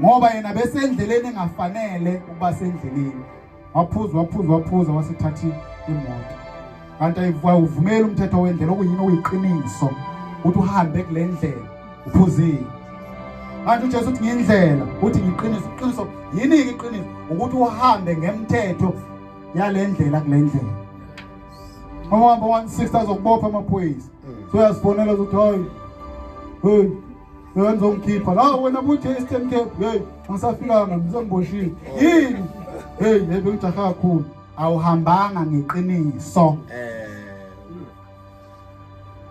Ngoba yena besendleleni engafanele ukuba sendleleni. Waphuza waphuza waphuza wasethatha imoto. Kanti ayivumeli umthetho wendlela okuyini okuyiqiniso ukuthi uhambe kule ndlela uphuzile. Kanti uJesu uthi ngiyindlela, uthi ngiqiniso, iqiniso yini-ke iqiniso? Ukuthi uhambe ngemthetho yale ndlela kule ndlela. Uma uhamba 160 azokubopha amaphoyisa. So uyazifonela ukuthi hayi hey uyangizongikhipha la wena buthi Eastern Cape hey angisafikanga ngizongiboshiwe yini hey hey bengijaha kakhulu awuhambanga ngeqiniso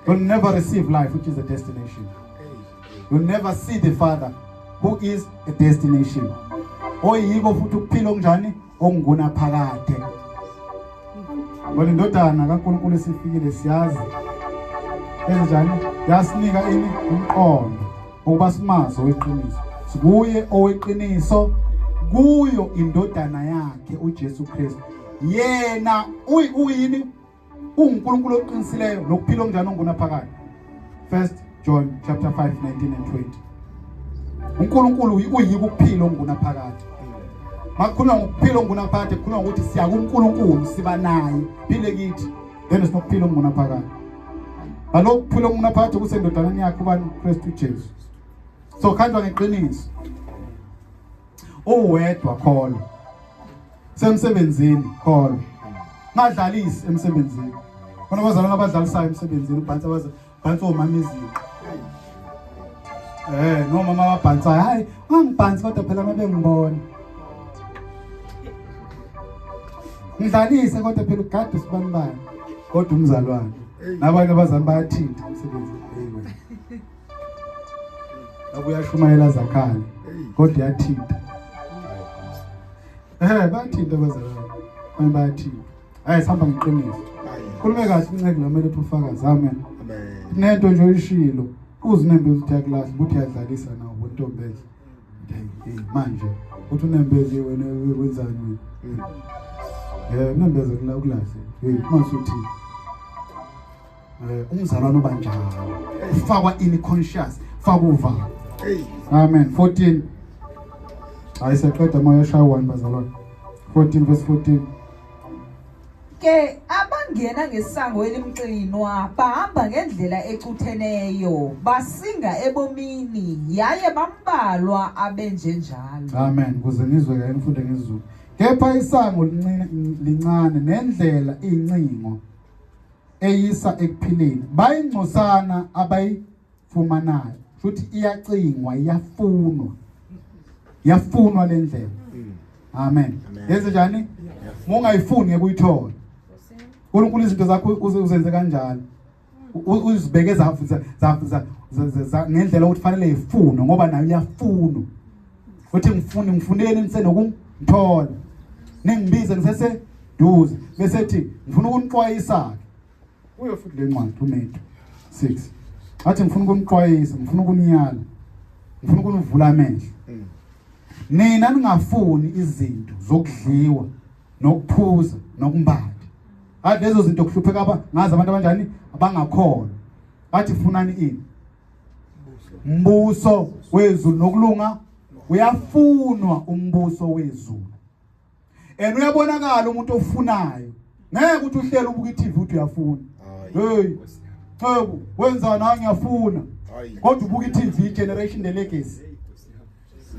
You'll never receive life, which is a destination. You'll never see the Father, who is a destination. Oyiko futhi ukuphila okunjani okunguna phakade. Ngoba indodana kaNkulunkulu esifikile siyazi enjani yasinika ini umqondo ukuba simazi oweqiniso. Sikuye oweqiniso kuyo indodana yakhe uJesu Kristu. Yena uyini uNkulunkulu oqinisileyo nokuphila okunjani ongunaphakade. First John chapter 5 19 and 20. uNkulunkulu uyiko ukuphila okungunaphakade. Makukhulunywa ngokuphila okungunaphakade kukhulunywa ngokuthi siya kuNkulunkulu siba naye phile kithi then sinokuphila okungunaphakade. Ngalokhu kuphila okungunaphakade kusendodaneni yakhe ubani uKristu Jesu. So khanjwa ngeqiniso. Uwedwa kholwa. Semsebenzini kholwa. Ngadlalisi emsebenzini. Khona abazalwane abadlalisayo emsebenzini ubhansi abazalwane omama izinqa. Eh nomama ababhansayo hayi angibhansi kodwa phela uma bengibona. Ngidlalise kodwa phela ugade sibanibani kodwa umzalwane. Nabanye abazali bayathinta emsebenzini. Hey wena. Abuya shumayela zakhale kodwa uyathinta. Eh bayathinta abazalwane. Abanye bayathinta. Hayi sihamba ngeqiniso. Khulume kahle inceku la mele ufakaze. Amen. Amen. Nento nje oyishilo uzinembeza ukuthi uyakulahla ukuthi uyadlalisa nawo wentombi enhle. Hey manje uthi unembeze wena wenzani wena? Eh unembeze kula ukulahle. Hey mase uthi umzalwane obanjalo ufakwa in conscious faka uvalo. Amen. 14 Hayi seqeda moya shaya 1 bazalwane. 14 verse 14. Ke abangena ngesango elimxinwa bahamba ngendlela ecutheneyo basinga ebomini yaye bambalwa abenjenjalo. Amen. Kuze nizwe ke ngifunde ngesiZulu. Kepha isango lincane nendlela incingo eyisa ekuphileni. Bayingcosana abayifumanayo. Futhi iyacingwa, iyafunwa. Iyafunwa le ndlela. Amen. Yenze njani? Mungayifuni ngeke uyithole. uNkulunkulu izinto zakho uzenze kanjalo. Uzibeke ngendlela ukuthi fanele ifunwe ngoba nayo iyafunwa. Uthi ngifuni ngifuneni nisenokungithola. Ningibize ngisese duze bese ethi ngifuna ukunixwayisa ke. Kuyo futhi le ncwadi uMatthew 6. Athi ngifuna ukunixwayisa, ngifuna ukuniyala. Ngifuna ukunivula amehlo. Nina ningafuni izinto zokudliwa nokuphuza nokumbatha. Athi lezo zinto kuhlupheka aba ngazi abantu abanjani abangakholwa. Athi funani ini? Mbuso wezulu nokulunga uyafunwa umbuso wezulu. And uyabonakala umuntu ofunayo. Ngeke uthi uhlele ubuka iTV uthi uyafuna. Hey. Cebu, wenzani hayi ngiyafuna. Kodwa ubuka iTV generation the legacy.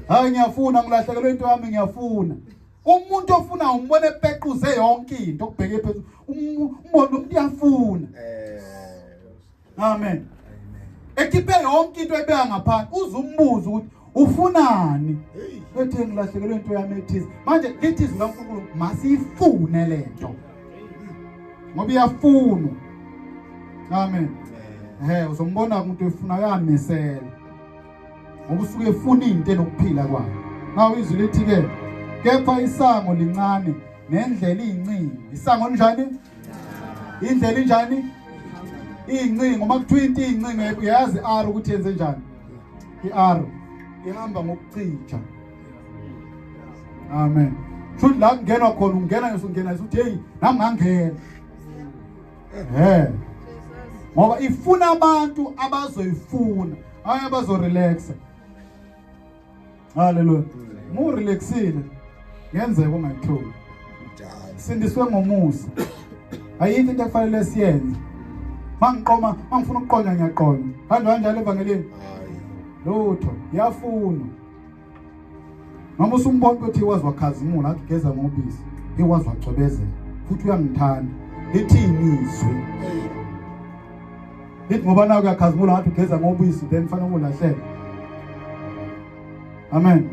Hayi ngiyafuna ngilahlekelwe into yami ngiyafuna. Umuntu ofuna umbone epequze yonke into okubheke phezulu. Umbone umuntu uyafuna. Amen. Ekhiphe yonke into ebeka ngaphansi uze umbuze ukuthi ufunani. Ethi ngilahlekelwe into yami ethize. Manje lithi izwi kaNkulunkulu masiyifune lento. Ngoba iyafunwa. Amen. Eh uzombona umuntu efuna uyamisela. Ngoba usuke efuna into enokuphila kwayo. Nawu izwi lithi ke kepha isango lincane nendlela iyincingo. Isango linjani? Indlela injani? Iyincingo. Uma kuthiwa into iyincingo uyazi i-R ukuthi yenze njani? I-R ihamba ngokucija. Amen. Futhi la kungenwa khona ungena nje ungena uthi hey nami ngangena. Eh. Ngoba ifuna abantu abazoyifuna, hayi abazorelaxa. Haleluya. Mu relaxile. Ngenzeka ungayitholi. Sindiswe ngomusa. Ayikho into ekufanele siyenze. Mangiqoma, mangifuna ukuqonya ngiyaqonya. Kanjani kanjalo evangelini? Lutho, yafunwa. Noma usumbona ukuthi wazi wakhazimula athi ugeza ngobisi, iwazi wacwebezela futhi uyangithanda. Lithini izwi? Lithi ngoba nawe uyakhazimula ngathi ugeza ngobisi then fanele ulahlele. Amen.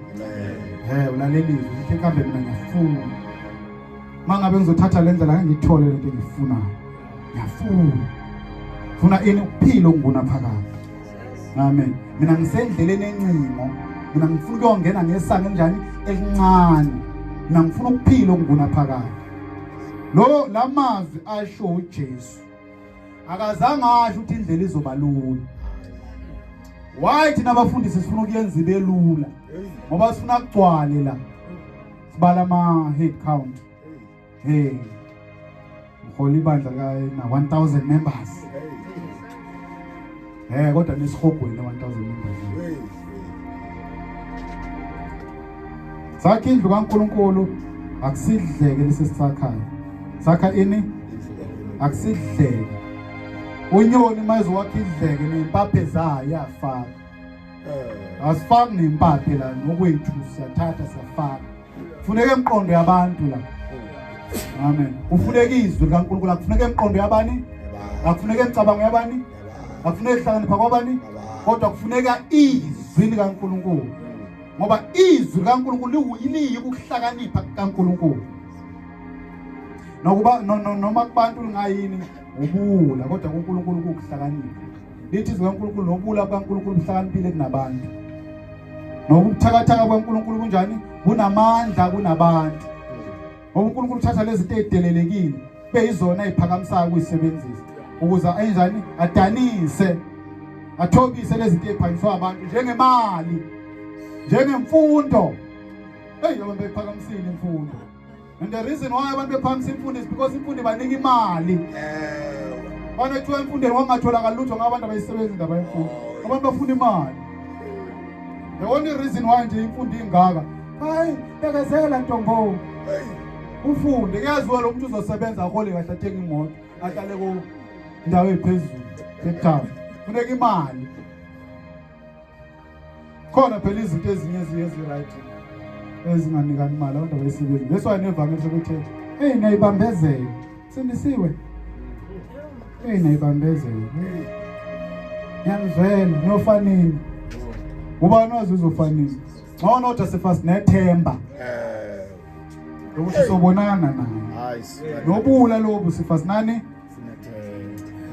Amen. Ulalelizwe ukuthi kambe mina ngiyafuna. Mangabe ngizothatha le ndlela ngeke ngithole lento engiyifunayo. Ngiyafuna. Funa ini ukuphila okungunaphakade. Amen. Mina ngisendleleni encingo. Mina ngifuna ukuyongena ngesango enjani elincane. Mina ngifuna ukuphila okungunaphakade. Lo lamazwi asho uJesu. Akazange asho ukuthi indlela izoba lula. Why thina abafundisi sifuna ukuyenza ibe lula? Ngoba sifuna kugcwale la. Sibala ama head count. Hey. Ngihola ibandla ka na 1000 members. Eh kodwa nisihogweni 1000 members. Sakha indlu kaNkuluNkulu akusidleke lesisakhayo. Sakha ini? Akusidleke. Unyoni mayizowakha idleke nempaphe zayo yafaka. Asifaki nempaphe la nokwethu siyathatha siyafaka. Funeka emqondo yabantu la. Amen. Kufuneka izwi likaNkulunkulu akufuneka emqondo yabani? Akufuneka emcabango yabani? Akufuneka ihlakanipha kwabani? Kodwa kufuneka izwi likaNkulunkulu. Ngoba izwi likaNkulunkulu liyikuhlakanipha kukaNkulunkulu. Nokuba noma kubantu lingayini ubula kodwa kuNkulunkulu kukuhlakanipha. Lithi izwi likaNkulunkulu nobula bukaNkulunkulu buhlakaniphile kunabantu. Nobuthakathaka bukaNkulunkulu kunjani? Bunamandla kunabantu. Ngoba uNkulunkulu uthatha lezi zinto ezidelelekile beyizona eziphakamisayo ukuyisebenzisa ukuze enjani adanise athobise lezi zinto eziphakanyiswa abantu njengemali njengemfundo. Hey, abantu bephakamisile imfundo. And the reason why abantu bephakamisa imfundo is because imfundo ibanika imali. Banethiwa emfundweni wangatholakali lutho ngabantu abayisebenzi indaba yemfundo. Abantu bafuna imali. The only reason why nje imfundo ingaka, hayi bekezela ntombo. Ufunde kuyaziwa lo muntu uzosebenza ahole kahle athenge imoto ahlale ku ndawo ephezulu Cape Town. Funeka imali. Khona phela izinto ezinye eziye ezi-right ezinganikani imali abantu abayisebenzi. That's why nevangeli sebethetha. Hey nayibambezela. Sindisiwe. Hey nayibambezela. Ngiyamzwela nofanini. Ubani wazi uzofanini? Ngcono kodwa sifasi nethemba. Lokuthi sobonana naye. Nobula lobu sifasi nani?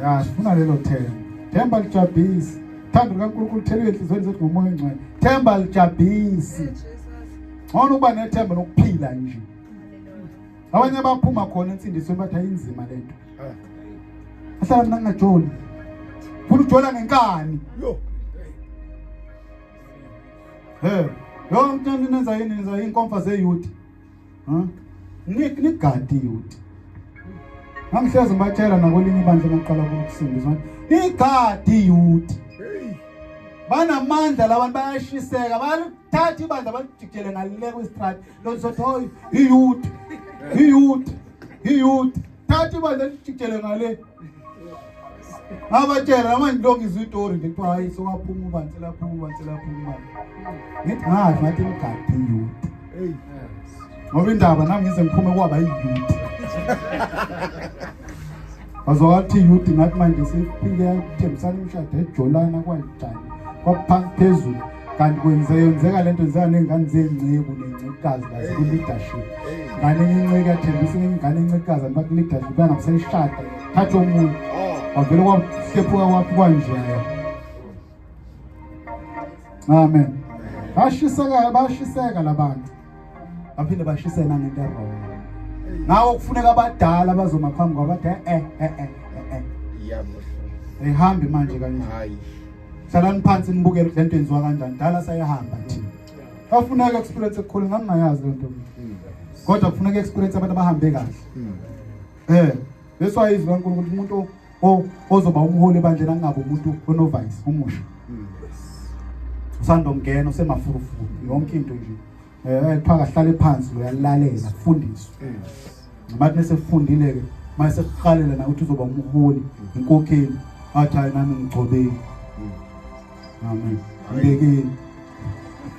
Ya, sifuna lelo themba. Themba lijabhisi. Thando likaNkulunkulu thelwe enhliziyweni zethu ngomoya ongcwele. Themba lijabhisi. Ngcono ukuba nethemba nokuphila nje. Abanye baphuma khona ensindisweni bathi ayinzima lento. Ahlala mina ngingajoli. Funa ujola ngenkani. Yo. He, yonke into nenza yini nenza inkomfa zeyouth. Huh? Nik nigadi youth. Ngangihlezi ngibatshela nakwelinye ibandla engaqala ukusindiswa. Nigadi youth. Banamandla labantu bayashiseka balithatha ibandla balijikijele ngale kwistrati. Lozothi hoyi iyouth. Iyouth. Iyouth. Thatha ibandla lijikijele ngale. Ngabatshela namanje lokhu ngizwa itori nje kuthiwa hayi sowaphuma ubansi laphuma ubansi laphuma ubansi. Ngithi ngasho ngathi ngigade iyouth. Ngoba indaba nami ngize ngiphume kwaba iyouth. Bazwakathi iyouth ngathi manje sifike yathembisana imishado ejolana kwanjani kwaphansi phezulu kanti kwenzeka lento yenzeka ney'ngane zey'nceku ney'ncekukazi la ziku-leadership ngane enye inceku yathembisa enye ingane encekukazi anti baku-leadership yangakusayishada thatha omunye wavele kwahlephuka kwaphi kwanjeya amen bashiseka bashiseka labantu baphinde bashise nangento erong ngawo kufuneka abadala abazoma phambi kwabathi eh eh eh eh ayihambi manje kanje hlalani phansi nibuke le nto yenziwa kanjani dala sayahamba thina afuneka experience ekukhulu ngangingayazi le nto kodwa kufuneka experience abantu abahambe kahle eh that's why izwi kaNkulunkulu umuntu ozoba umholi ebandleni angabe umuntu onovice umusha. Usandongena usemafurufuru yonke into nje. Kuthiwa kahlale phansi lo yalalela kufundiswe. Ngathi nesefundile ke mase sekuhalela na ukuthi uzoba umholi inkokheli athi hayi nami ngigcobeni. Amen. Ngibekeni.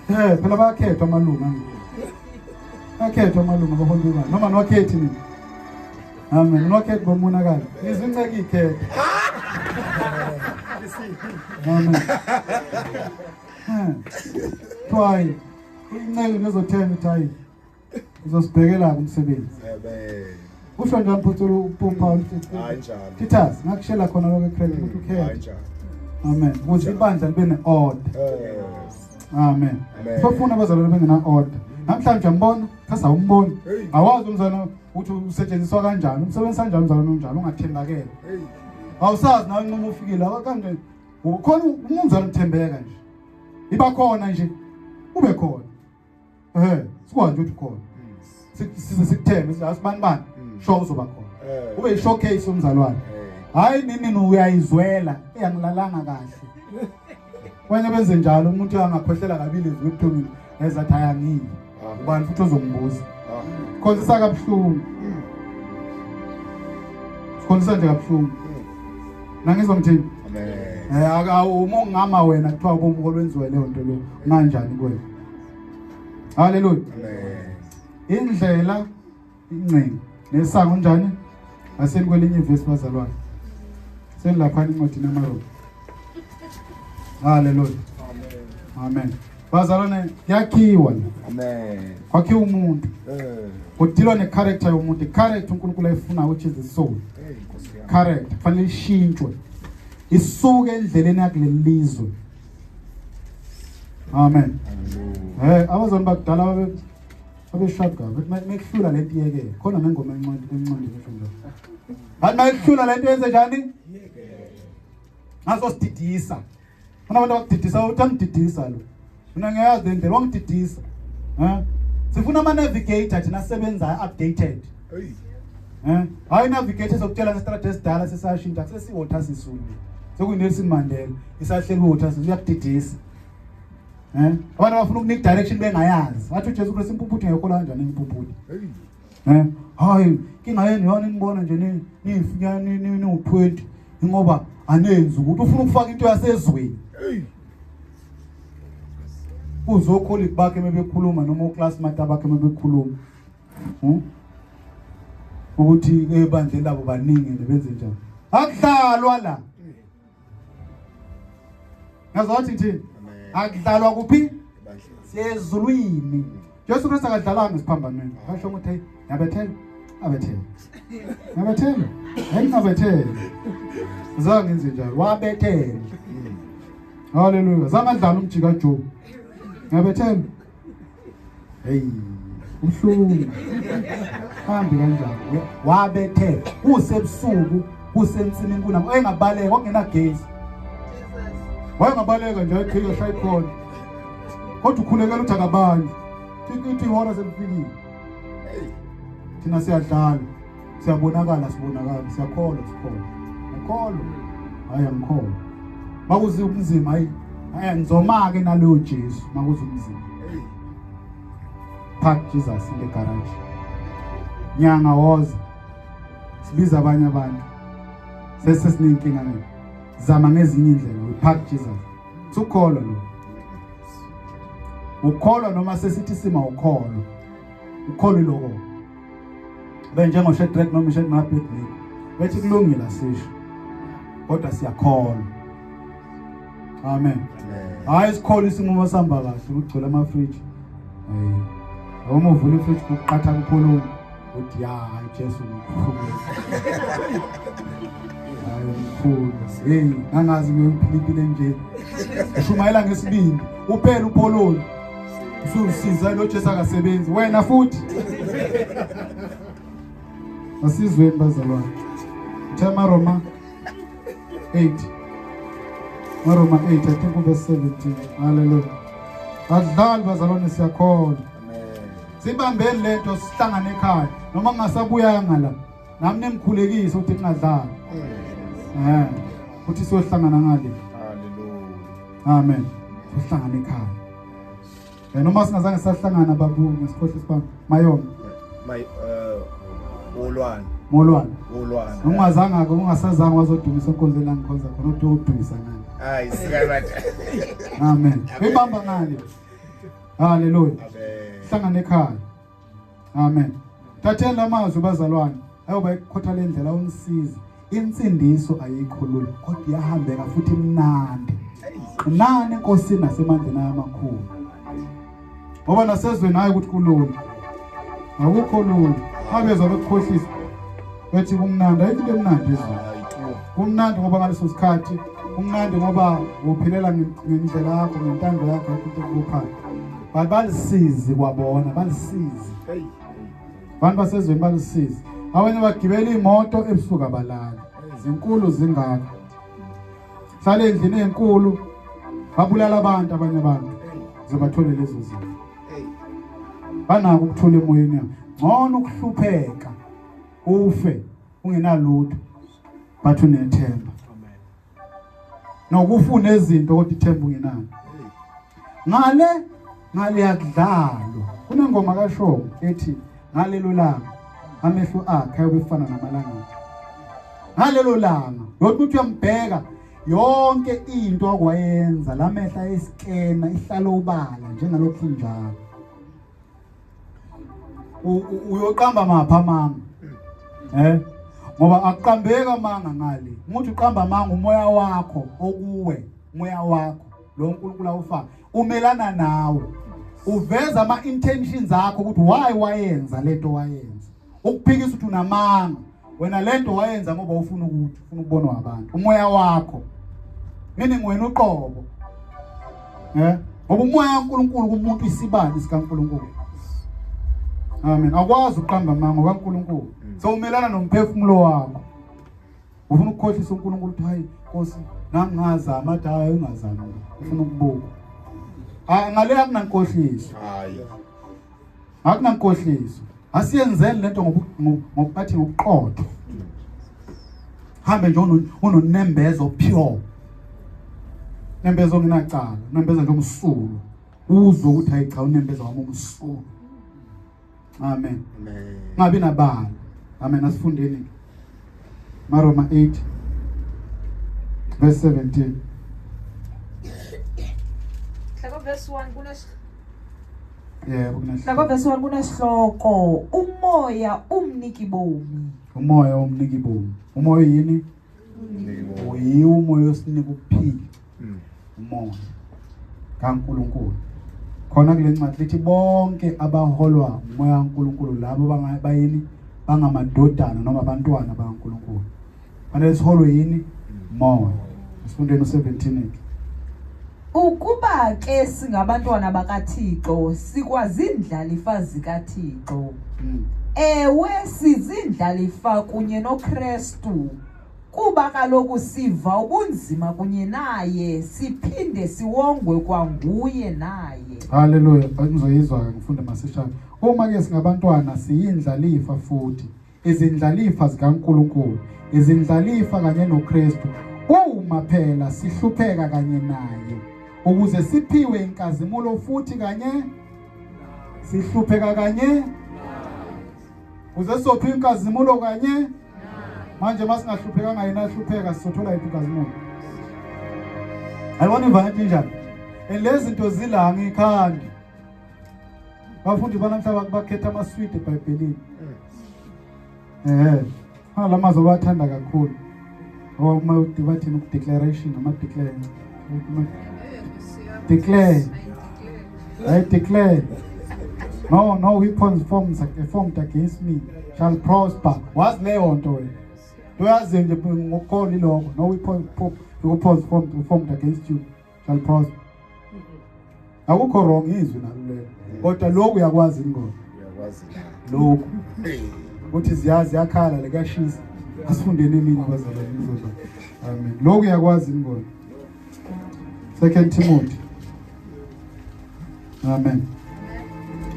Phela bayakhethwa amalungu angithi. Bayakhethwa amalungu abaholi bebandla. Noma niwakhethi nina. Amen. Niwakhethi bomonakalo. Ngizwe inceke ikhethe. Amen. Kuthiwa inceke ngizothenga ukuthi hayi uzosibhekela umsebenzi. Amen. Usho njani Mphuthulu uPaul? Hayi njalo. Titus, ngakushela khona lokho ecredit ukuthi Hayi ukhethe. njalo. Amen. Ukuze ibandla libe ne-order. Yes. Amen. Amen. Sofuna abazalwane bengena order. Namhlanje uyambona, kusasa awumboni. Hey. Awazi umzalwane ukuthi usetshenziswa kanjani, umsebenzi kanjani umzalwane unjani, ungathembakele. Hey. Awusazi nawe noma ufikile kanje ukhona umzalwane uthembeka nje. Iba khona nje. Ube khona. Sikwazi ukuthi ukhona. Size sikuthembe, size asibani bani. Sho uzoba khona. Ube i-showcase umzalwane. Hayi nini uyayizwela, eyangilalanga kahle. Kwanye benze njalo umuntu angakhohlela kabili evuka ebuthongweni ezathi hayi angiyi. Ubani futhi ozongibuza. Khonzisa kabuhlungu. Sikhonzisa nje kabuhlungu. Nangizwa ngithini? Amen. Uma ungama wena kuthiwa ubumholo wenziwe leyo nto leyo kanjani kuwena? Hallelujah. Amen. Indlela incingo nesango njani? Aseni kwelinye ivesi bazalwane. Senilapha incwadi namaRoma. Hallelujah. Amen. Bazalwane kuyakhiwa la. Amen. Kwakhiwa umuntu. Kudilwa necharacter yomuntu. Character uNkulunkulu ayifuna which is the soul. Hey Nkosi yami. Character kufanele ishintshwe. Isuke endleleni yakuleli lizwe. Amen. Hallelujah. Abazalwane bakudala babeshada bathi mekuhlula lento iyekele. Khona nengoma encane encane ngisho njalo. Bathi mekuhlula lento yenze njani? Ngazosididisa. Khona abantu abakudidisa uthi angididisa lo. Mina ngiyazi le ndlela wangididisa. Sifuna ama navigator thina asebenzayo updated. Hey. Hayi navigator sokutshela ngestrategy esidala sesashintsha kusesi-Walter Sisulu. Sekuyi-Nelson Mandela isahleli ku-Walter Sisulu uyakudidisa. Abantu abafuna ukunika direction bengayazi. Wathi uJesu Kristu impumputhe ngekhola kanjani impumputhe? Hey. Hayi inkinga yenu yona nibona nje nifinya ni 20 ngoba anenzi ukuthi ufuna ukufaka into yasezweni. Hey. Uzocolleague bakhe mebekhuluma noma uclassmate bakhe mebekhuluma. Ukuthi ebandleni labo baningi nebenze njani. Akudlalwa la. Ngazothi thini? Akudlalwa kuphi? Siyezulwini. Jesu Kristu akadlalanga esiphambanweni. Washo ukuthi hey, ngiyabethela, abethela. Ngiyabethela. Hey ngiyabethela. Zange ngenze njalo. Wabethela. Hallelujah. Zange adlala umjika Job. Ngiyabethela. Hey, ubuhlungu. Hambi kanjani? Wabethela. Kusebusuku, kusensimini kunami. Engabaleka okungenagesi. Wayengabaleka nje ekhika shaya ikhona. Kodwa ukhulekela uthi akabanjwe. Ithi ihora selifikile. Thina siyadlala. Siyabonakala sibonakala, siyakholwa sikholwa. Ngikholwa. Hayi angikholwa. Makuze umzima hayi. Hayi ngizoma ke naloyo Jesu makuze umzima. Park Jesus in the garage. Nyanga woza. Sibiza abanye abantu. Sesesinenkinga ngeke. Zama ngezinye indlela we park Jesus. Sukholwa lo. Ukholwa noma sesithi sima ukholwa. Ukholwa lokho. Benjengo Shadrach noma Meshach noAbednego. Bethi kulungile asisho. Kodwa siyakholwa. Amen. Hayi sikholwa isinqumo sihamba kahle ukugcwala ama fridge. Uma uvula ifridge kuqatha kupholoni. Uthi ya hayi Jesu mkhulu. Hayi mkhulu. Hey, angazi ngiphilipile nje. Ushumayela ngesibindi. Uphela upholoni. Ususiza lo Jesu akasebenzi. Wena futhi. Asizweni bazalwane. Thema Roma 8. Roma 8 I think verse 17. Hallelujah. Adlali bazalwane siyakholwa. Sibambeni lento sihlangane ekhaya noma ngingasabuyanga la. Nami nimkhulekise ukuthi ningadlali. Uthi siyohlangana ngale. Hallelujah. Amen. Sohlangana ekhaya. Noma singazange sahlangana babu ngesikhohle sibamba Mayona. My Olwane. Molwane. Olwane. Ungazange ungasazange wazodumisa enkonzweni la ngikhonza khona uthi udumisa ngani. Hayi sikabade. Amen. Ibamba ngani? Hallelujah. Amen. Hlangana ekhaya. Amen. Thatheni lamazwi bazalwane. Ayoba ikhotha lendlela unisize. Insindiso ayikho lula kodwa iyahambeka futhi imnandi. Qinani enkosini nasemandleni amakhulu. Ngoba nasezweni hayi ukuthi kulula. Akukho lula. Abezwa bekukhohlisa. Bethi kumnandi, ayikho into emnandi ezweni. Hayi tu. Kumnandi ngoba ngaleso sikhathi kumnandi ngoba uphilela ngendlela yakho ngentando yakho ayikho into ekubophayo. But balisizi kwabona, balisizi. Hey. Abantu basezweni balisizi. Abanye bagibela imoto ebusuku abalali. Zinkulu zingaka. Hlala endlini enkulu babulala abantu abanye abantu. Ukuze bathole lezo zinto. Hey. Banako ukuthula emoyeni yabo. Ngcono ukuhlupheka ufe ungenalutho but unethemba. Amen. Nokufuna izinto kodwa ithemba ungenalo. Ngale ngale yakudlalwa. Kunengoma kaShongo ethi ngalelo langa amehlo akhe ayobefana namalanga. Ngalelo langa yothi uthi uyambheka yonke into akwayenza lamehla esikena ihlala obala njengalokhu injalo. Uyoqamba mapha amanga. Ngoba akuqambeka amanga ngale. Umuntu uqamba amanga umoya wakho okuwe, umoya wakho lo uNkulunkulu awufaka umelana nawe. Uveza ama intentions akho ukuthi why wayenza lento wayenza. Ukuphikisa ukuthi unamanga. Wena lento wayenza ngoba ufuna ukuthi ufuna ukubonwa abantu. Umoya wakho. Meaning wena uqobo. Ngoba umoya kaNkulunkulu kumuntu isibani sikaNkulunkulu. Amen. Akwazi uqamba amanga kaNkulunkulu. So umelana nomphefumulo wakho. Ufuna ukukhohlisa uNkulunkulu ukuthi hayi Nkosi nangingazama athi hayi ungazami. Ufuna ukubuka. Ngale akunankohliso. Hayi. Akunankohliso. Asiyenzeni lento ngokubathi ngokuqotho. Hambe nje unonembezo pure. Nembezo ongenacala, nembezo nje omsulwa. Uzwe ukuthi hayi cha unembezo wami omsulwa. Amen. Amen. Ngabi nabala. Amen. Asifundeni. Maroma 8 verse 17. Hlaka verse 1 kunes Yebo kunesihloko. Hlaka verse 1 kunesihloko umoya umniki bomi. Umoya umniki bomi. Umoya yini? Uyiwo umoya osinika ukuphila. Umoya kaNkulunkulu. Khona kule ncwadi lithi bonke abaholwa umoya kaNkulunkulu labo bayini bangamadodana noma abantwana bakaNkulunkulu. Fanele siholwe yini? Moya. Sifundeni u17. Ukuba ke singabantwana bakaThixo sikwazindlalifa zikaThixo. Ewe sizindlalifa kunye noKristu. Kuba kaloku siva ubunzima kunye naye siphinde siwongwe kwanguye naye. Hallelujah. Ngizoyizwa ke ngifunde masishane. Uma ke singabantwana siyindlalifa futhi izindlalifa zikaNkulunkulu, izindlalifa kanye noKristu. Uma phela sihlupheka kanye naye ukuze siphiwe inkazimulo futhi kanye sihlupheka kanye ukuze sophiwe inkazimulo kanye. Manje masingahluphekanga yena ahlupheka sizothola yiphi inkazimulo? Ayibona ivangeli injani? And lezi zinto zila ngikhandi. Bafundi banamhla bakhetha amaswidi eBhayibhelini. Lamazwi abathanda kakhulu. Uma bathini declaration noma declare. Declare. I declare. No weapons formed against me shall prosper. Wazi leyo nto wena. Uyazi nje ngokukholwa ilokho. No weapons formed against you shall prosper. Akukho wrong izwi nalo lelo. Kodwa lokhu uyakwazi ingoma. Uyakwazi la. Lokhu. Uthi ziyazi yakhala lekashisa. Asifundeni elinye bazalwane ngizoba. Amen. Lokhu uyakwazi ingoma. 2 Timothy. Amen.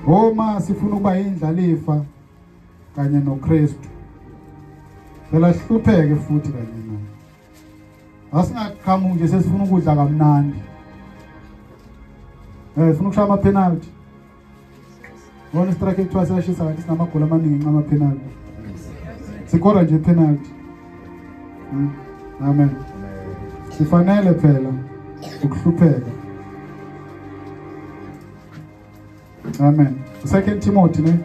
Uma sifuna ukuba indlalifa kanye noKristu, phela sihlupheke futhi kanye naye. Asingaqhamuki nje sesifuna ukudla kamnandi. Sifuna ukushaya ama penalty. Bona strike ekuthiwa siyashisa kanti sinamagoli amaningi nxa ama penalty. Sikora nje penalty. Amen. Sifanele phela ukuhlupheka. Amen. 2 Timothy ne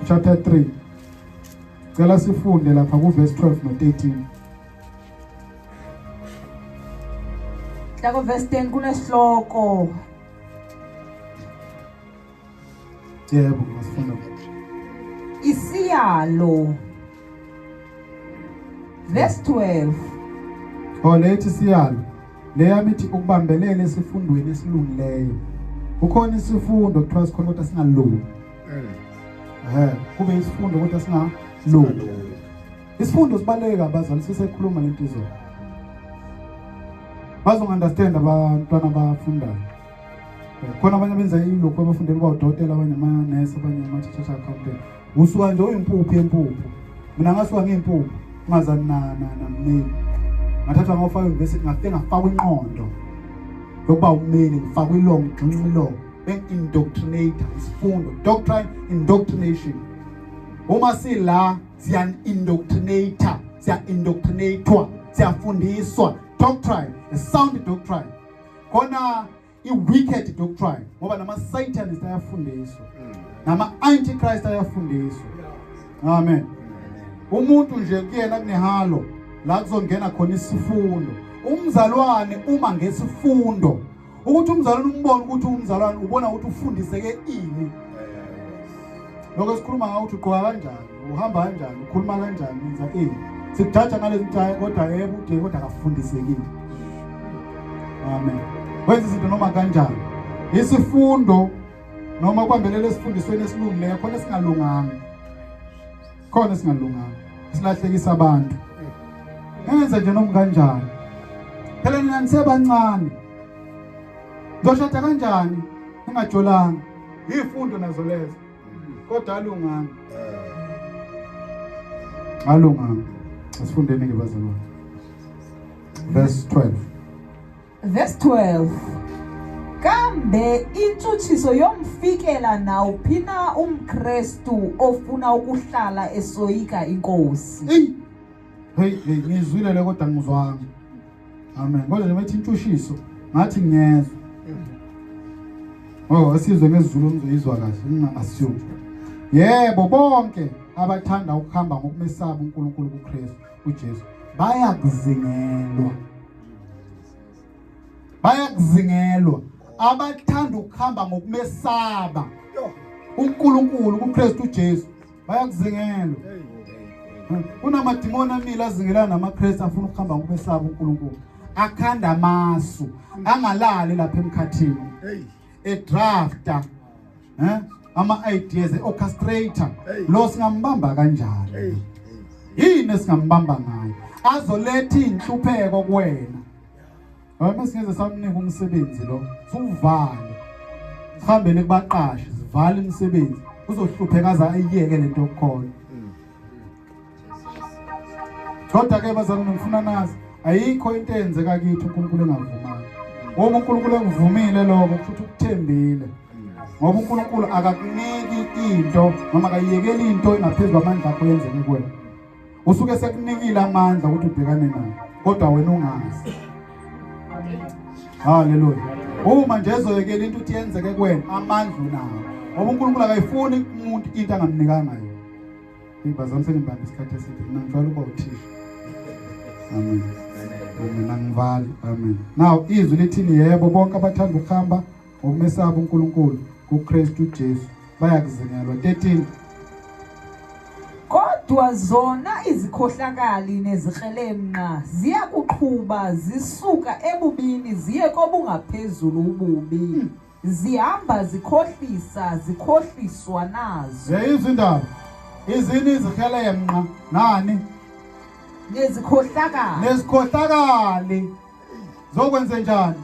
chapter 3. Cela sifunde lapha ku verse 12 no 13. La ku verse 10 kunesihloko. Yebo, ngisifunda. Isiyalo. Verse 12. Oh lethi siyalo. Leya mithi ukubambelela esifundweni esilungileyo. Kukhona isifundo kuthiwa sikhona kodwa singalungi. Kube isifundo kodwa singalungi. Isifundo sibaluleke abazali sisekhuluma lento izolo. Bazongunderstand abantwana abafundayo. Khona abanye abenza ilokhu abafundela ukuba udokotela, abanye amanesi, abanye ama-chartered accountant. Usuka nje uyimpuphu yempuphu. Mina ngasuka ngiyimpuphu ngazani na nameli. Ngathathwa ngawufaka university, ngafike ngafakwa inqondo yokuba ummeli, ngifakwa ilong gxinxa ilong, beng-indoctrinate isifundo, doctrine indoctrination. Uma sila siya-indoctrinate, siya-indoctrinatwa, siyafundiswa doctrine, a sound doctrine. Khona i-wicked doctrine, ngoba nama-satanist ayafundiswa, nama-antichrist ayafundiswa. Amen. Umuntu nje kuyena kunehalo la kuzongena khona isifundo. Umzalwane uma ngesifundo, ukuthi umzalwane umbone ukuthi umzalwane, ubona ukuthi ufundiseke ini. Lokho esikhuluma ngawo ukuthi ugqoka kanjani, uhamba kanjani, ukhuluma kanjani, wenza ini, sikujaja ngalezi ukuthi kodwa yebo ude kodwa akafundisekile. Amen. Wenza izinto noma kanjani. Isifundo noma kubambelela esifundisweni esilungileyo, khona esingalunganga, khona esingalunganga silahlekisa abantu. Ngenza nje noma kanjani. Phela nina nisebancane, ngizoshada kanjani ningajolanga? Izifundo nazo lezo, kodwa alunganga, alunganga. Asifundeni ke bazalwane, verse 12. Verse 12. Kambe intshutshiso yomfikela nawuphi na umKristu ofuna ukuhlala esoyika inkosi. Hey hey hey, ngizwile le kodwa ngizwanga. Amen. Kodwa nje methi intshushiso ngathi ngiyezwa. Oh, asizwe ngesiZulu, ngizoyizwa kahle, nginga-assume. Yebo, bonke abathanda ukuhamba ngokumesaba uNkulunkulu kuKristu uJesu bayakuzingelwa, bayakuzingelwa. Abathanda ukuhamba ngokumesaba uNkulunkulu kuKristu uJesu bayakuzingelwa. Kunamadimoni amile azingelana namaKristu afuna ukuhamba ngokumesaba uNkulunkulu, akhanda amasu, angalali lapha emkhathini, edrafta ama ideas, orchestrator. Lo singambamba kanjani? Yini esingambamba ngayo azoletha inhlupheko kuwena? Hayi, masingeze samnika umsebenzi lo, suvale, sihambele kubaqashi, sivale imisebenzi, uzohlupheka aze ayiyeke lento yokukhona. Kodwa ke bazalwane, ngifuna nazi, ayikho into eyenzeka kithi uNkulunkulu engavumanga. Uma uNkulunkulu engivumile lokho, kusho ukuthi ukuthembile, ngoba uNkulunkulu akakuniki into noma akayiyekeli into engaphezulu kwamandla akho yenzeke kuwena. Usuke sekunikile amandla ukuthi ubhekane nayo, kodwa wena ungazi. Haleluya. Uma nje ezoyekela into ukuthi yenzeke kuwena, amandla unawo, ngoba uNkulunkulu akayifuni umuntu into angamnikanga yona. Ngibazami sengibambe isikhathi eside. Mina ngijwayele ukuba uthisha. Amen, amen. Angivali. Amen. Now izwi lithini? Yebo, bonke abathanda ukuhamba ngokumesaba uNkulunkulu kuKristu Jesu bayakuzingelwa. 13. Kodwa zona izikhohlakali nezikrelemnqa ziyakuqhuba zisuka ebubini ziye kobungaphezulu ububi. Zihamba zikhohlisa, zikhohliswa nazo. Yeyizwa indaba, izini izikrelemnqa nani? Nezikhohlakali. Nezikhohlakali zokwenze njani?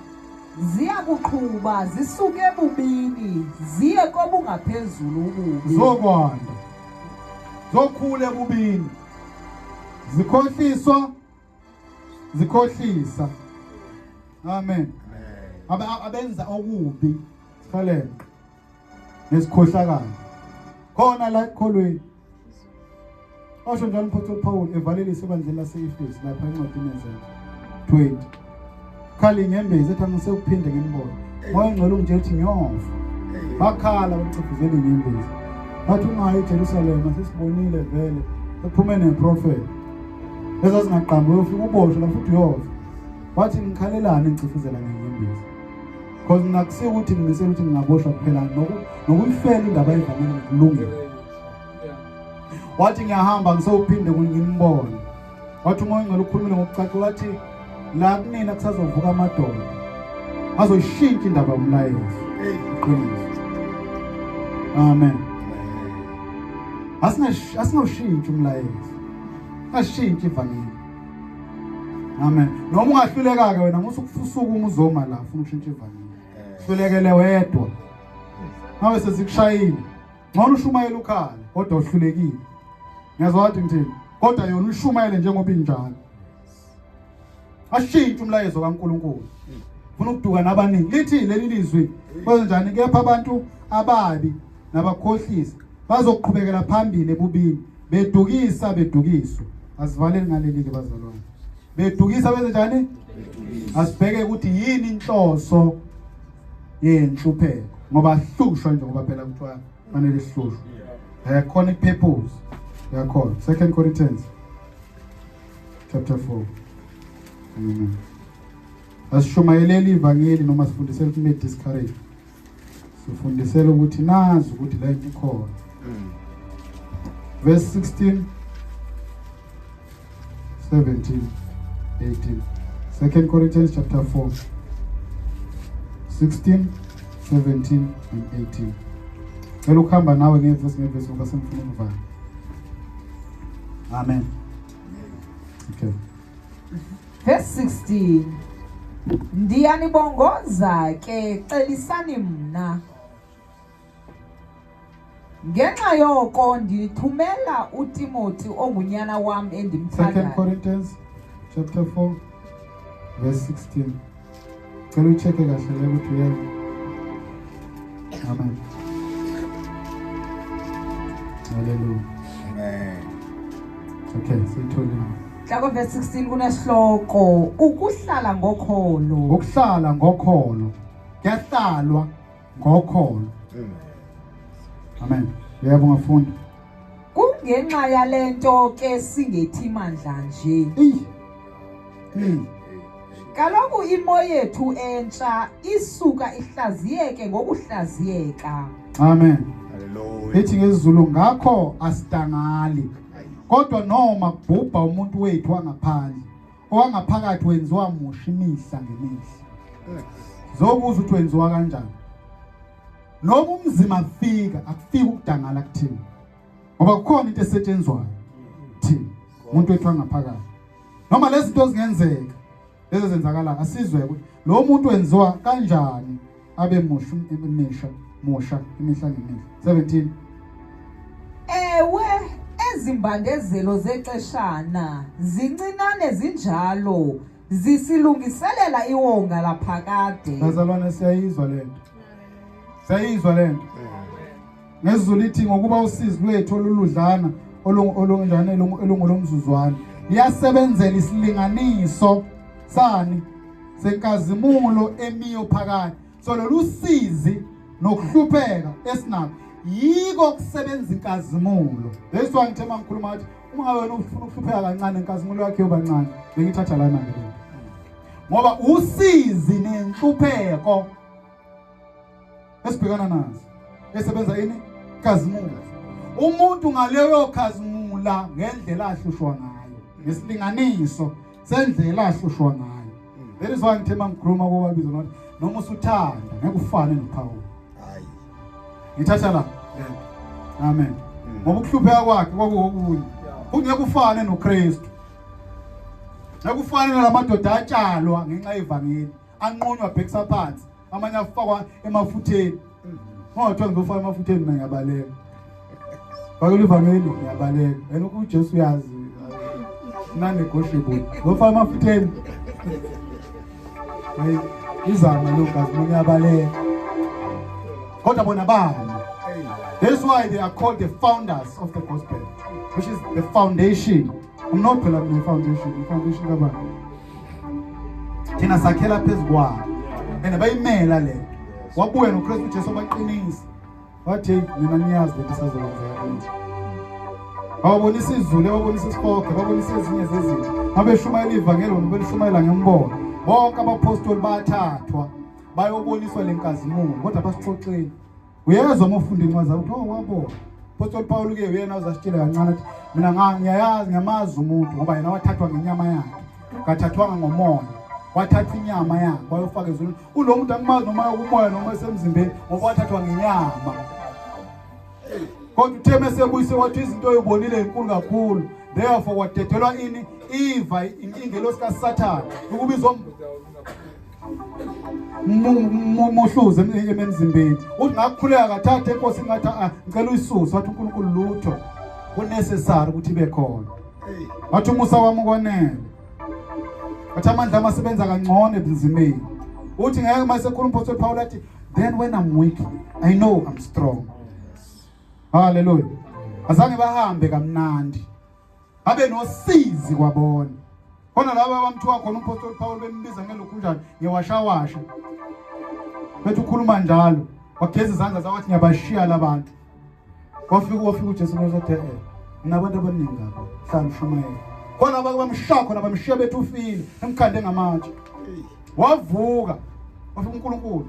Ziyakuqhuba zisuke ebubini ziye kobungaphezulu ububi. Zokwanda, zokhula ebubini, zikhohliswa, zikhohlisa. Amen. Abenza okubi. Sikhalenqe nesikhohlakala khona la ekukholweni. Washo njalo umpostoli Paul evalelisa ebandleni lase-Efesu lapha encwadini yeZenzo 20. Khala inyembezi ethi angisekuphinde ngimbone. Moya ongcwele ungitshela ukuthi ngiyofa. Bakhala bacifuzela inyembezi. Bathi ungayi eJerusalema sesibonile vele ephume neprofeti. Ezazingaqambi uyofika uboshwe la futhi uyofa. Wathi ngikhalelani ngicifuzela ngenyembezi. Because mina kusiyo ukuthi ngimisela ukuthi ngingaboshwa kuphela nokuyifela indaba evamile ngikulungele. Wathi ngiyahamba ngisewuphinde ngimbone. Wathi uMoya oNgcwele ukhulumile ngokucaca wathi la kunina kusazovuka amadoda azoyishintsha indaba yomlayezo. Iqiniso. Amen. Asingawushintshi umlayezo. Ashintshe ivangeli. Amen. Noma ungahluleka ke wena musu kusukuma uzoma la ufuna ukushintsha ivangeli. Hlulekele wedwa. Ngabe sesikushayile. Ngcono ushumayele ukhala kodwa uhlulekile. Ngiyazwa wathi ngithini? Kodwa yona ushumayele njengoba injalo. Ashintshe umlayezo kaNkuluNkulu. Ufuna ukuduka nabaningi. Lithi leli lizwi kwenzenjani kepha abantu ababi nabakhohlisi bazoqhubekela phambili ebubini bedukisa bedukiswa. Asivaleni ngaleli ke bazalwane. Bedukisa benzenjani? Asibheke ukuthi yini inhloso yenhlupheko ngoba hlushwa nje ngoba phela kuthiwa fanele sihlushwe. Khona i-purpose yakhona. 2 Corinthians chapter 4. Amen. Asishumayeleli ivangeli noma sifundisele ukuthi nibe discouraged. Sifundisele ukuthi nazi ukuthi la into ikhona. Verse 16 17 18. 2 Corinthians chapter 4 16 17 and 18. Cela ukuhamba nawe ngevesi ngevesi ngoba sengifuna ukuvala. Amen. Okay. Verse 16. Ndiyanibongoza ke xelisani mna. Ngenxa yoko ndithumela uTimoti ongunyana wam 2 endimthandayo. Corinthians chapter 4 verse 16. Cela ucheck-e kahle le ukuthi uyena. Amen. Hallelujah. Amen. Okay, siyitholile. Mhla verse 16 kunesihloko ukuhlala ngokholo. Ukuhlala ngokholo. Kuyahlalwa ngokholo. Amen. Yebo ngafunda. Kungenxa yalento ke singethi mandla nje. Eyi. Mm. Kaloku imo yethu entsha isuka ihlaziyeke ngokuhlaziyeka. Amen. Hallelujah. Ithi ngesiZulu ngakho asidangali. Kodwa noma kubhubha umuntu wethu wangaphandle, owangaphakathi wenziwa musha imihla ngemihla. Zokuza ukuthi wenziwa kanjani. Noma umzima kufika, akufiki ukudangala kuthina. Ngoba kukhona into esetshenzwayo thina, umuntu wethu wangaphakathi. Noma lezi zinto zingenzeka, lezi zenzakala asizwe ukuthi lo muntu wenziwa kanjani abe musha imisha musha imihla ngemihla. 17 Ewe, ezimbandezelo zexeshana zincinane zinjalo zisilungiselela iwonga laphakade. Bazalwane siyayizwa lento. Siyayizwa lento. NgesiZulu ithi ngokuba usizi lwethu oluludlana olunjani elungolomzuzwana liyasebenzela isilinganiso sani senkazimulo emiyo phakathi. So lolu sizi nokuhlupheka esinakho yiko kusebenza inkazimulo. That's why ngithe mangikhuluma ngathi uma wena ufuna ukuhlupheka kancane inkazimulo yakho yoba ncane. Bengithatha lana ke lento. Ngoba usizi nenhlupheko esibhekana nazo esebenza ini kazimulo. Umuntu ngaleyo khazimula ngendlela ahlushwa ngayo, ngesilinganiso sendlela ahlushwa ngayo. That is why ngithe mangikhuluma kobabizo ngathi noma usuthanda ngeke ufane noPaul. Hayi. Ngithatha la lento. Amen. Ngoba ukuhlupheka kwakhe kwakuwokunye. Kungeke ufane noKristu. Ngeke ufane nalamadoda atshalwa ngenxa yevangeli, anqunywa bhekisa phansi, amanye afakwa emafutheni. Ngathiwa ngizofaka emafutheni mina ngiyabaleka. Fakela ivangeli ngiyabaleka. And uJesu uyazi non-negotiable. Ngizofaka emafutheni. Hayi izama lo gazi ngiyabaleka. Kodwa bona bani? That's why they are called the founders of the gospel, which is the foundation. Umnotho phela kune foundation, i-foundation kabani? Thina sakhela phezu kwayo. And bayimela le. Wabuya noKristu Jesu baqinisa. Wathi nina niyazi lento isazokwenzeka kini. Babonisa izulu, babonisa isihogo, babonisa ezinye zezinto. Babeshumayela ivangeli, bona belishumayela ngembono. Bonke abapostoli bathathwa bayoboniswa lenkazimulo, kodwa basixoxeni. Uyezwa uma ufunda incwadi zakho, oh wabona. Apostle Paul ke uyena uzasitshela kancane athi mina ngiyayazi ngiyamazi umuntu ngoba yena wathathwa ngenyama yakhe. Kathathwanga ngomoya. Wathatha inyama yakhe wayofaka ezulwini. Ulo muntu angimazi noma yokumoya noma esemzimbeni ngoba wathathwa ngenyama. Kodwa uthe mesebuyise wathi izinto oyibonile inkulu kakhulu. Therefore wadedelwa ini iva ingelosi kaSathane ukuba izom muhluze emzimbeni uthi ngakukhuleka kathathe enkosini ngathi ah, ngicela uyisuse wathi uNkulunkulu lutho kunecessary ukuthi ibe khona wathi umusa wami ukwanele wathi amandla amasebenza kangcono ebunzimeni uthi ngeke uma sekhuluma umpostoli Paul athi then when I'm weak I know I'm strong. Hallelujah. Azange bahambe kamnandi, babe nosizi kwabona khona laba abamthiwa khona umpostoli Paul bembiza ngelokhu njani ngewashawasha bethi ukhuluma njalo wageza izandla zakho wathi ngiyabashiya labantu wafika uJesu wathi eh nginabantu abaningi kabi hlala ushumayela khona abake bamshaya khona bamshiya bethi ufile emkhande ngamatshe wavuka wafika uNkulunkulu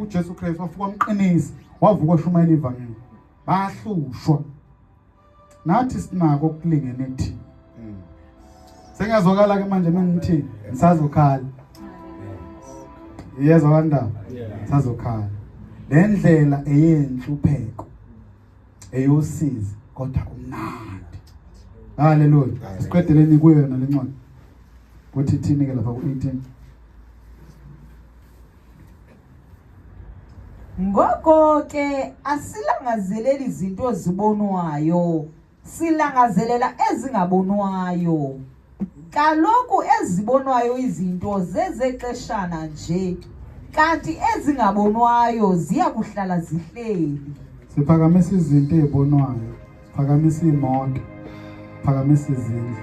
uJesu Kristu wafika wamqinisa wavuka washumayela ivangeli bahlushwa nathi sinako okulingene thina. Sengiyazwakala ke manje mengithi ngisazokhala. Iyezwa kandaba sazokhala. Le ndlela eyenhlupheko eyosizi kodwa kumnandi. Haleluya. Siqedeleni kuyo yona lencwadi. Kuthi thini ke lapha ku-18. Ngoko ke asilangazeleli izinto zibonwayo, silangazelela ezingabonwayo. Kaloku ezibonwayo izinto zezexeshana nje, kanti ezingabonwayo ziya kuhlala zihleli. Siphakamisa izinto ezibonwayo, siphakamisa imoto, siphakamisa izindlu,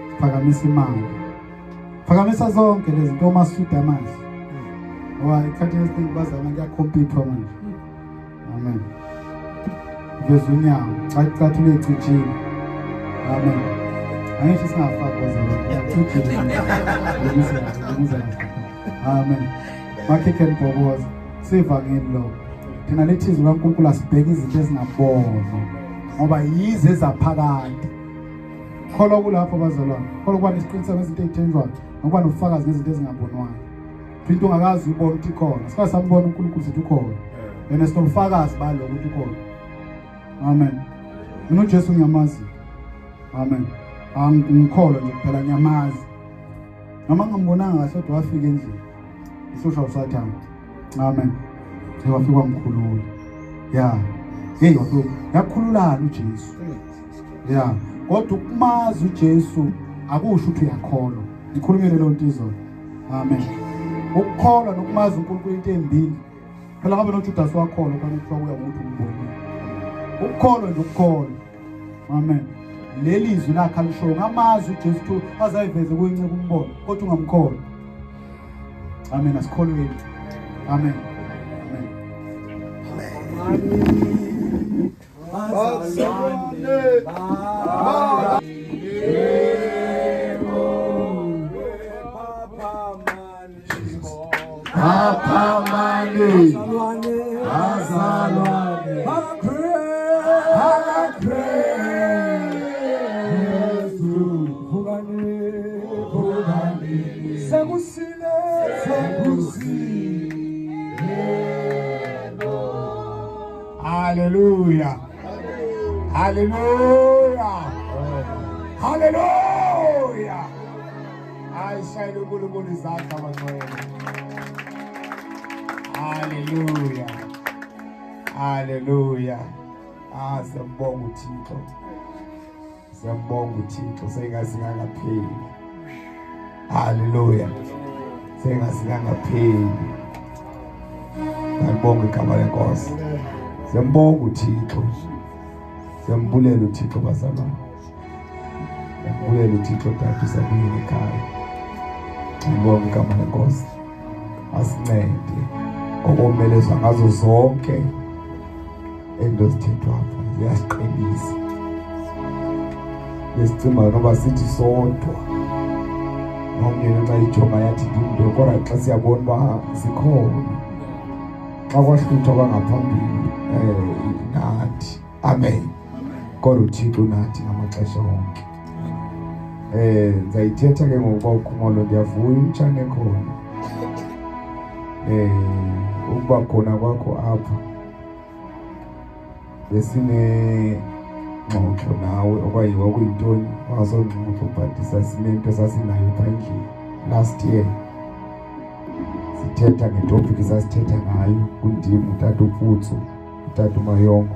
siphakamisa imali, phakamisa zonke lezi zinto, omasudu amahle. Ngoba isikhathi esiningi bazama kuyakhompyuthwa manje. Amen. Veza unyawo, cha cha uyecijile. Amen. Angisho singafaki bazalwane, uyacijile. Lungisa kahle, lungisa kahle. Amen. Makhikhe nibhoboza, sivangeli lo. Thina lithi izwi kaNkulunkulu asibheke izinto ezingabonwa ngoba yize ezaphakade. Kholwa kulapho bazalwane. Kholwa kuba nesiqiniseko ngezinto ezithenjwayo nokuba nobufakazi ngezinto ezingabonwayo. Into ongakazi uyibona ukuthi ikhona. Sike sambona uNkulunkulu sithi ukhona. Yena sinobufakazi balokho ukuthi ukhona. Amen. Mina uJesu ngiyamazi. Amen. Angikholwa nje kuphela ngiyamazi. Noma ngingambonanga kahle kodwa wafika endlini. Ihlushwa uSathane. Amen. Wafika wamkhulula. Yeah. Hey wafika. Yakhululana uJesu. Yeah. Kodwa ukumazi uJesu akusho ukuthi uyakholwa. Ngikhulumile leyo nto izolo. Amen. Ukukholwa nokumazi uNkulunkulu into embili. Phela ngabe noJudas wakholwa khona kuthiwa kuya ngokuthi umbonile. Ukukholwa nje ukukholwa. Amen. Leli zwi lakhe alishoyo ngamazi uJesu ukuthi azayiveze kuyinceka umbono kodwa ungamkholwa. Amen. Asikholweni. Amen. Amen. Phaphamani bazalwane bakaKristu, vukani, vukani, sekusile, sekusile. Hallelujah. Hallelujah. Hallelujah. Ayishayele uNkulunkulu izandla bangcwele. Hallelujah. Hallelujah. Ah, siyambonga uThixo. Siyambonga uThixo sengazingangapheli. Hallelujah. Sengazingangapheli. Alibonge igama lenkosi. Siyambonga uThixo. Siyambulela uThixo bazalwane. Siyambulela uThixo dade usabuyele ekhaya. Alibonge igama lenkosi. Asincede okomelezwa ngazo zonke into zithethwa apha ziyasiqinisa. Besicimba noba sithi sodwa. Nomnye nxa ijonga yathi ndimntu kodwa xa siyabona uba sikhona. Xa kwahluthwa kwangaphambili nathi. Amen. Kodwa uThixo nathi ngamaxesha wonke. Ndizayithetha ke ngokuba uKhumalo ndiyavuya umtshane khona. Ukuba khona kwakho apha besine ngxoxo nawe okanye kwakuyintoni wangasongxoxo but sasinento sasinayo phaa endlini last year sithetha ngetopiki sasithetha ngayo kundim utata uPutsu utata uMayongo.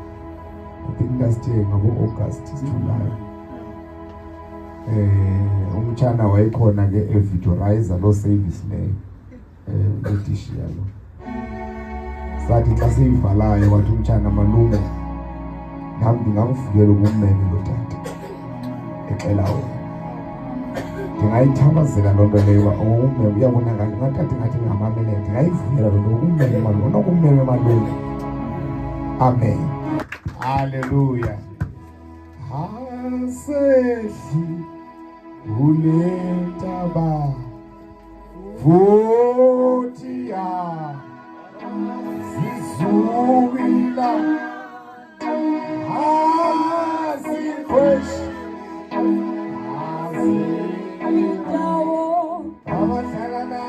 I think last year ngabo-August July. Umtshana wayekhona ke evidorizer loo service leyo edishiya lo. Sathi xa siyivalayo wathi umtshana malume nam ndingamvuyela ukummeme lo tata exela wena. Ndingayithabazela loo nto leyo uba ummeme uyabonakala ungatata ingathi ndingamamelela ndingayivuyela loo nto ukummeme malume unokummeme malume. Amen. Hallelujah. Hasehli ulentaba futhi ya zizubila azikhweshi Indawo abahlala na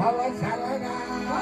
abadlala nathi.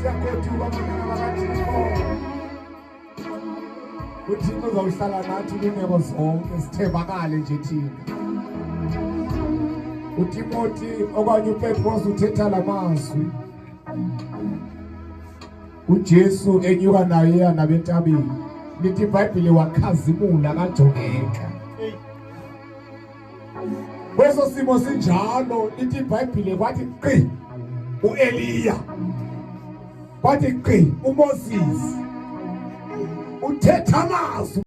Siyagoduka bantwana bakaThixo. uThixo uzawuhlala nathi kwiimeko zonke sithembakale nje thina. uTimoti okanye uPetros uthetha la mazwi. uJesu enyuka naye eya nabentabeni. Lithi iBhayibhile wakhazimula kajongeka. Kweso simo sinjalo lithi iBhayibhile kwathi qi uEliya kwathi qi uMoses uthetha amazwi.